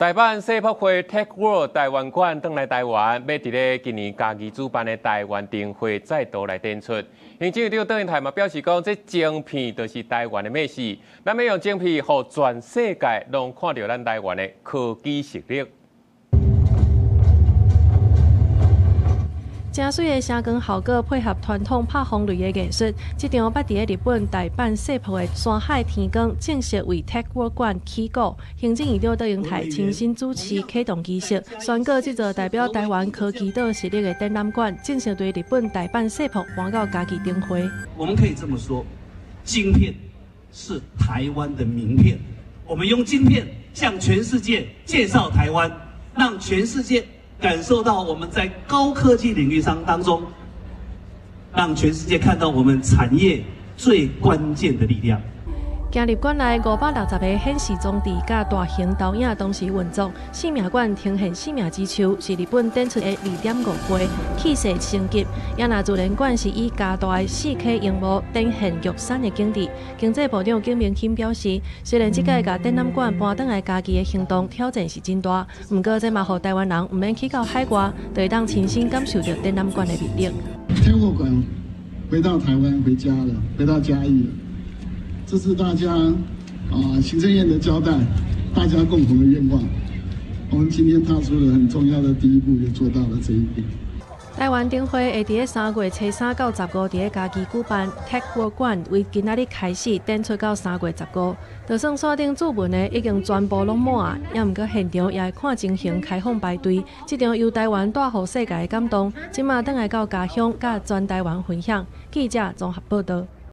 大阪世博會 Tech World 台灣館轉來台灣，欲佇咧今年嘉義主辦的台灣燈會再度來展出。行政院長卓榮泰嘛表示講，這晶片就是台灣的美食，咱欲用晶片，予全世界攏看著咱台灣的科技實力。誠媠的聲光效果配合傳統拍風雷的藝術，這場捌佇咧日本大阪世博的山海天光正式為 Tech World 館起鼓。行政院長卓榮泰親身主持啟動儀式，宣告這座代表台灣科技島實力的展覽館正式對日本大阪世博搬到嘉義燈會。我們可以這麼說，晶片是台灣的名片。我們用晶片向全世界介紹台灣，讓全世界感受到我們在高科技領域上當中，讓全世界看到我們產業最關鍵的力量。進入館內560個顯示裝置佮大型投影同時運作，生命館呈現生命之樹，是日本展出的2.5倍氣勢升級。也若自然館是以加大的4K螢幕展現玉山的景致。經濟部長景明鑫表示，雖然這屆共展覽館搬轉來嘉義的行動挑戰是真大，毋過這嘛予台灣人毋免去到海外，就會當親身感受著展覽館的魅力。天國館回到台灣回家了，回到嘉義了。這是大家啊，行政院的交代，大家共同的願望。我們今天踏出了很重要的第一步，也做到了這一步。台灣燈會會佇咧3月初3到15佇咧嘉義舉辦，Tech World 館為今仔日開始展出到3月15。就算線頂注文的已經全部攏滿啊，猶毋過現場也會看情形開放排隊。這場由台灣帶予世界的感動，這馬轉來到家鄉，佮全台灣分享。記者綜合報導。